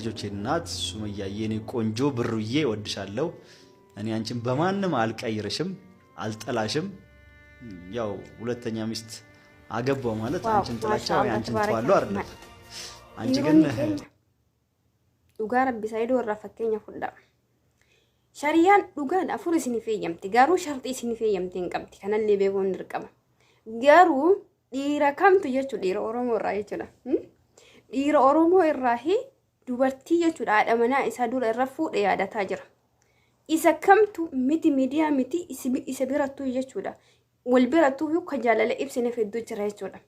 የልጆቼ እናት ሱመያ የኔ ቆንጆ ብሩዬ እወድሻለሁ። እኔ አንቺን በማንም አልቀይርሽም፣ አልጠላሽም። ያው ሁለተኛ ሚስት አገባው ማለት Waaw, አንቺን ጥላቻ ወይ maashaallah, አንቺን tabaaraka ተዋለሁ አይደለም። rahmaan. አንቺ ግን Dhiironni keenya dhugaa rabbi Saayidoo irraa fakkeenya fudhaa. Shariyaan dhugaan afur isiniif eeyyamti. Garuu sharxii isiniif eeyyamti hin qabdi. Kanallee beekuun dirqama. Garuu dhiira kamtu jechuudha dhiira Oromoo irraa jechuudha. Dhiira Oromoo irraa dubartii jechuudha haadha manaa isaa dura irra fuudhe yaadataa jira. Isa kamtu miti miidiyaa miti isa birattuu jechuudha. Wal birattuu kan jaalala ibsine hedduu jira jechuudha.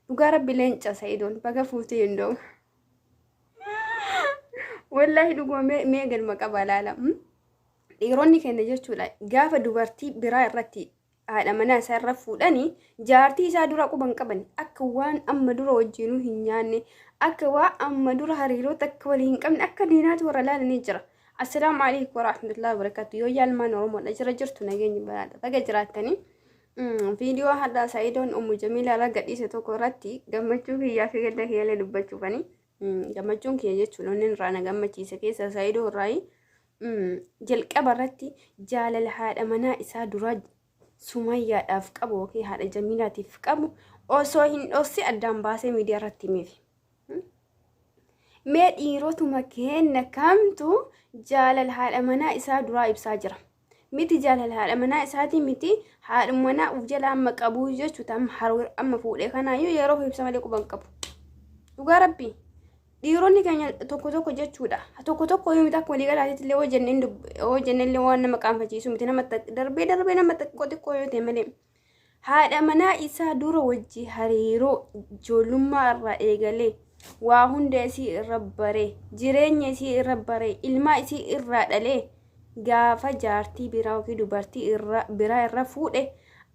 Dhugaa rabbi leenca Sa'idoon baga fuutee hin da'u. Wallaahi dhuguma mee galma qaba laala. Dhiironni keenya jechuudha gaafa dubartii biraa irratti haadha manaa isaa irra fuudhanii jaartii isaa dura quban qaban, akka waan amma dura wajjinuu hin nyaanne, akka waan amma dura hariiroo takka walii hin qabne, akka diinaatti warra laalanii jira. Assalaamu alaikum warahmatullahi wabarakatuh. Yoo yaalmaan Oromoodha jira jirtu nageenyi banaadha. Baga jiraattanii. Viidiyoo hadhaa Sa'idoon Ummu Jamiilaa irra gadhiise tokko irratti gammachuu kiyyaa fi gadda kiyyaalee dubbachuufani. Gammachuun kiyya jechuun onni irraa na gammachiise keessa Sa'idoo irraa jalqaba irratti jaalala haadha manaa isaa duraa Sumayyaadhaaf qabu yookiin haadha Jamiilaatiif qabu osoo hin dhokse addaan baasee miidiyaa irratti himeef. Mee dhiirotuma keenya kamtu jaalala haadha manaa isaa duraa ibsaa jira? Miti jaalala haadha manaa isaatii miti, haadha manaa uf jala amma qabuu jechuudha, amma fuudhee kanaayyuu yeroo ibsa malee quban qabu. Dhugaa rabbi dhiironni keenya tokko tokko jechuudha. Tokko tokko yoo miti akka walii galaatiitti illee hoo jennee waan nama qaanfachiisu miti, nama darbee darbee nama xiqqoo xiqqoo yoo ta'e malee. Haadha manaa isaa dura wajji hariiroo ijoollummaa irraa eegalee waa hunda isii irra baree, jireenya isii irra baree, ilmaa isii irraa dhalee, gaafa jaartii biraa yookiin dubartii biraa irra fuudhe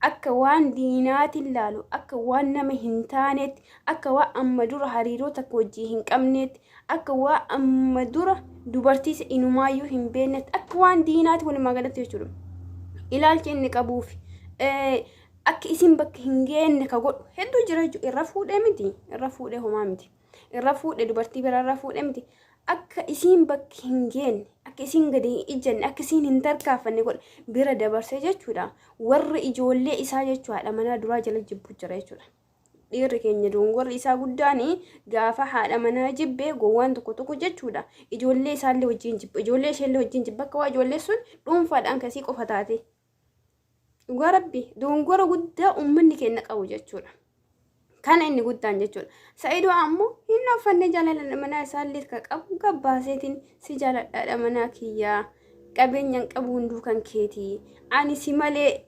akka waan diinaatiin laalu, akka waan nama hin taanetti, akka waan amma dura hariiroo takka wajjii hin qabnetti, akka waan amma dura dubartii inumaayyuu hin beeknetti, akka waan diinaati walumaa galatti jechuudha. Ilaalchi inni qabuuf akka isin bakka hin geenne ka godhu hedduu jira jechuudha. Irra fuudhee miti, irra fuudhee homaa miti, irra fuudhee dubartii biraa irra fuudhee miti. Akka isiin bakka hin geenne, akka isiin gadi hin ijjanne, akka isiin hin tarkaanfanne godhe bira dabarsee jechuudha. Warri ijoollee isaa jechuudha manaa duraa jala jibbu jira jechuudha. Dhiirri keenya dogongorri isaa guddaan gaafa haadha manaa jibbee gowwaan tokko tokko jechuudha. Ijoollee isaallee wajjin jibba, ijoollee isheellee wajjin jibba, akka waa ijoollee sun dhuunfaadhaan kasii qofa taate. Dhugaa rabbi dogongora guddaa uummanni keenya qabu jechuudha. Kana inni guddaan jechuudha. Sa'idoo ammoo hin uffanne, jaalala manaa isaallee ka qabu gabbaaseetiin si jaaladhaadha, manaa kiyyaa qabeenyaan qabu hunduu kan keetii, ani si malee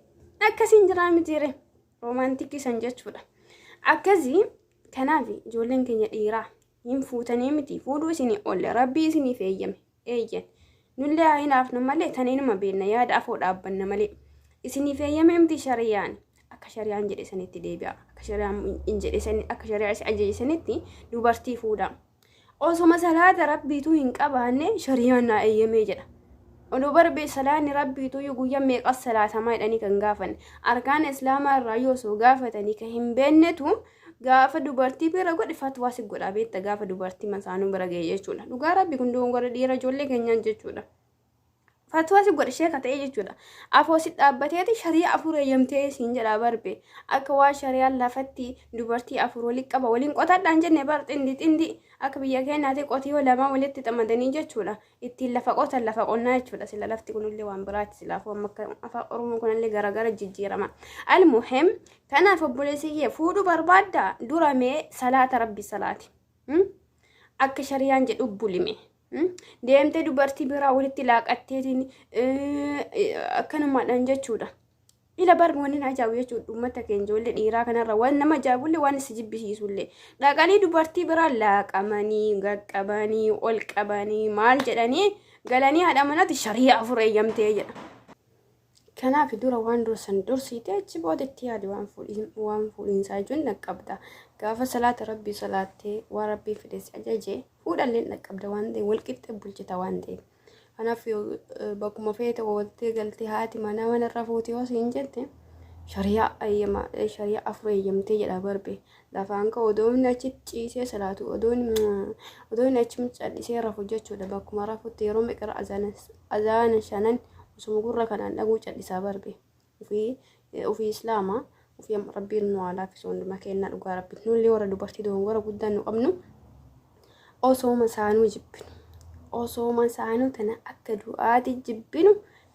akkasiin jiraa mitiire, romantic san jechuudha. Akkasii kanaaf ijoolleen keenya dhiiraa hin fuutanii miti, fuudhuu isinii oolle, rabbii isiniif eeyyame eeyyan, nullee haa hinaafnu malee taniinuma beekna, yaada afoo dhaabbanna malee isiniif eeyyame miti shariyaan, akka shariyaan jedhe sanitti deebi'a, akka shariyaan hin jedhe sani, akka shariyaa isa ajaje sanitti dubartii fuudha. Osoma salaata rabbiituu hin qabaanne shariyaan naa eeyyamee jedha. Oduu barbee salaanni rabbiituu guyyaa meeqas salaatamaa jedhanii kan gaafanne, arkaan islaamaa irraa yoo osoo gaafatanii kan hin beeknetu gaafa dubartii bira godhe fatwaa si godha beekta, gaafa dubartii masaanuu bira ga'e jechuudha. Dhugaa rabbi kun dogongora dhiira ijoollee keenyaan jechuudha. Fatwaa si godhe sheeka ta'e jechuudha. Afoo si dhaabbateeti shari'a afur eeyyamtee siin jedha barbe. Akka waa shariyaan lafatti dubartii afur waliin qaba waliin qotadhaan jenne bar, xindi xindi akka biyya keenyaatti qotiyoo lama walitti xamadanii jechuudha. Ittiin lafa qotan, lafa qonnaa jechuudha. Sila lafti kunillee waan biraati, silaafuu amma akka afaan Oromoo kunillee garagara jijjiirama. Almuhim kanaaf obboleessi kiyya fuudhuu barbaadda dura mee salaata rabbi salaati. Akka shariyaan jedhu bulime. Deemtee dubartii biraa walitti laaqatteetiin akkanumaadhaan jechuudha. Ila bar wanni na ajaa'ibu jechuudha uummata keenya ijoollee dhiiraa kanarra waan nama ajaa'ibullee waan si jibbisiisullee dhaqanii dubartii biraa laaqamanii qaqqabanii ol qabanii maal jedhanii galanii haadha manatti shari'a afur eeyyamtee jedha. Kanaaf dura waan dursan dursiite achi booda itti yaadi, waan fuudhiinsaa jechuun dhaqqabda. Gaafa salaata rabbii salaattee waan rabbii fedhe si ajaje fuudhallee dhaqqabda waan ta'eef, walqixxee bulchita waan ta'eef. Kanaaf bakkuma feete ooltee galtee haati manaa manarra fuute yoo siin jette Shariyaa eeyyama shariyaa afur eeyyamtee jedha barbe lafaan ka'u odoo inni achi ciisee salaatu odoo inni achi callisee rafu jechuudha. Bakkuma rafutti yeroo meeqa azaana shanan osuma gurra kanaan dhaguu callisaa barbe. Ofii ofii islaama ofii rabbiin nu haa laaffisu hunduma kennaa dhugaa rabbi nullee warra dubartii dogongora guddaa nu qabnu osooma saanuu jibbinu osooma saanuu tana akka du'aati jibbinu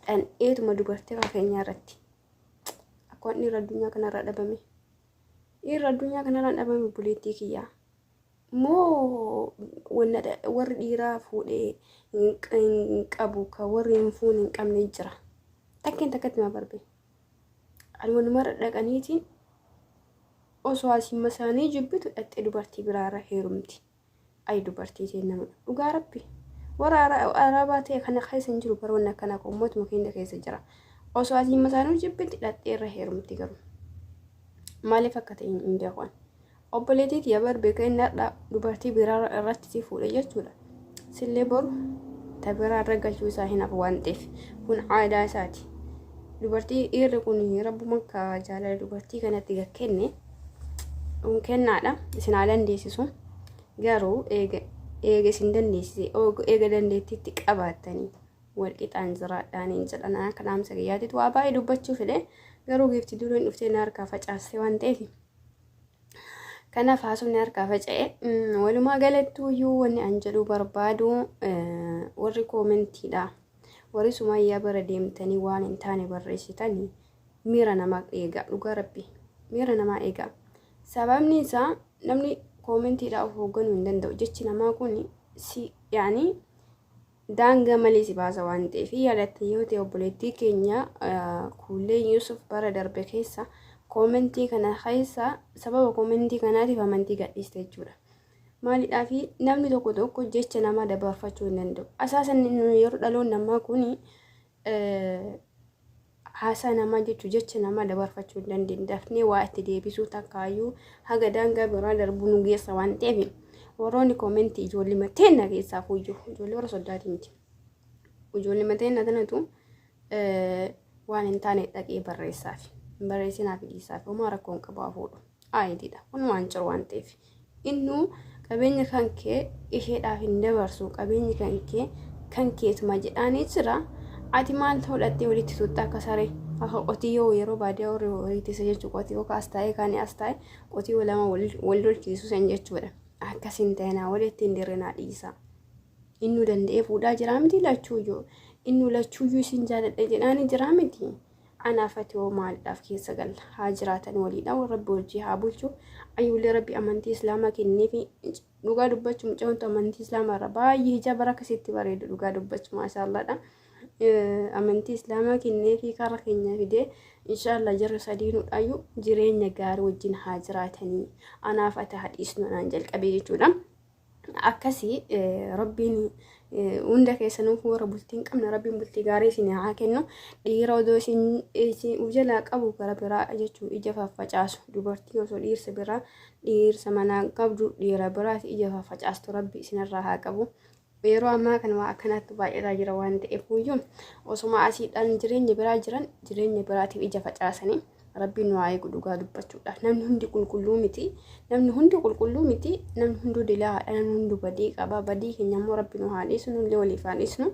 dhandheetuma dubartii akka keenyaa irratti akka waan dhiirri addunyaa kanarra dhabame dhiirri addunyaa kanarra dhabame buleettii kiyyaa moo warri dhiiraa fuudhee hin qabu ka warri hin fuune hin qabne jira. Takkeen takkatti ma barbe. Ani walumarra dhaqaniitiin osoo asiin masaanii jibbitu dhaxxee dubartii biraarra heerumti. Ay dubartii ta'e nama dhugaa rabbi. Warra arabaa ta'e kana keessa hin jiru baroonni akkana uummatuma keenya keessa jira. Osoo asiin masaanuu jibbitti dhaxxee irra heerumti garuu. Maaliif akka ta'e hin beeku. Obboleettii tiyya bar beeka inni har'a dubartii biraa irratti si fuudhe jechuudha. Sillee boru ta biraa irra galchuu isaa hin hafu waan ta'eef kun aadaa isaati. Dubartii dhiirri kun rabbuma akka jaalala dubartii kanatti gad kenne kun kennaadha isin haa dandeessisu. Garuu eega eega isin dandeessise eega dandeettiitti qabaattanii wal qixaan jiraadhaan hin jedhan akka dhaamsa kiyyaatitti waa baay'ee dubbachuu fedhe garuu giifti dureen dhuftee na harkaa facaaste waan ta'eef. Kanaaf haasofni harkaa faca'e. Walumaa galattuuyyuu wanni an jedhuu barbaadu warri koomentiidha. Warri sumayyaa bara deemtanii waan hin taane barreessitanii miira namaa eegaa dhugaa rabbi miira namaa eegaa. Sababni isaa namni koomentiidha of hoogganuu hin danda'u. Jechi namaa kun si yaani daangaa malee si baasa waan ta'eef yaadatte yoo ta'e obboleettii keenya Kuullee Yuusuf bara darbe keessa koomentii kana keessa sababa koomentii kanaatiif amantii gadhiiste jechuudha. Maalidhaa fi namni tokko tokko jecha namaa dabarfachuu hin danda'u. Asaasan yeroo dhaloonni ammaa kun haasaa namaa jechuu jecha namaa dabarfachuu hin dandeenye. Dafnee waa itti deebisuu takkaayyuu haga daangaa biraa darbuu nu geessa waan ta'eef warroonni koomentii ijoollee mateenna keessaa fuuyyuu ijoollee warra soddaati miti. Ijoollee mateenna tanatu waan hin taane dhaqee barreessaaf. Hin barreessinaaf dhiisaaf homaa rakkoo hin qabu haa fuudhu. Aayidiidha. Kun waan jiru waan ta'eef. Innuu qabeenya kan kee isheedhaaf hin dabarsu qabeenyi kan kee kan keetuma jedhaanii jira. Ati maal ta'uu dhattee walitti tuutta akka saree akka qotiyyoo yeroo baadiyyaa warri horii tisa jechuun qotiyyoo kaas taa'ee kaanii as taa'e qotiyyoo lama wal lolchiisu san jechuudha. Akkas hin ta'inaa walitti hin dirrinaa dhiisaa. Innuu danda'ee fuudhaa jiraa miti lachuuyyuu. Innuu lachuuyyuu isin jaaladha jedhaanii jiraa miti. Anaaf ati hoo maalidhaaf keessa galla? Haa jiraatan waliidha. Rabbi hojii haa bulchu. Ayyuullee Rabbi amantii Islaamaa kenneefi dhugaa dubbachuu mucaantu amantii Islaamaa irra baay'ee hijaaba akkasitti bareedu dhugaa dubbachuu maashaallaadha. Amantii Islaamaa kenneefi karaa keenya fidee inshaallah jarri sadiinuudhaayyuu jireenya gaarii wajjin haa jiraatanii. Anaaf ati haa dhiisnu anaan jalqabee jechuudha. Akkasii rabbiin hunda keessanuuf warra bultii hin qabne rabbiin bultii gaarii isin haa kennu. Dhiira odoo isin isin jalaa qabu gara biraa jechuu ija faffacaasu dubartii osoo dhiirsa biraa dhiirsa manaa qabdu dhiira biraati ija faffacaastu rabbi isinirraa haa qabu. Yeroo ammaa kana waa akkanaatti baay'ataa jira waan ta'eef iyyuu osuma asiidhaan jireenya biraa jiran jireenya biraatiif ija facaasanii Rabbiin nu haa eegu dhugaa dubbachuudhaaf. Namni hundi qulqulluu miti. Namni hundi qulqulluu miti. Namni hunduu dilaadha. Namni hunduu badii qaba. Badii keenya immoo Rabbi nu haa dhiisu. Nullee waliif haa dhiisnu.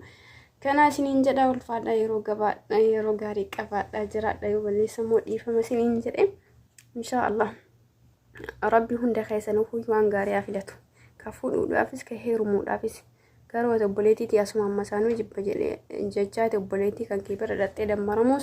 Kanaa isiniin jedha ulfaadha yeroo gabaadha yeroo gaarii qabaadha jiraadha yoo balleessa immoo dhiifama isiniin jedhe. Inshaa Allah. Rabbi hunda keessanuu waan gaarii haa filatu. Ka fuudhuudhaafis ka heerumuudhaafis. Garuu ati obboleettii tiyya asuma amma isaanuu jibba jedhee jechaa ati obboleettii kan kee bira dhaqxee dammaramuus.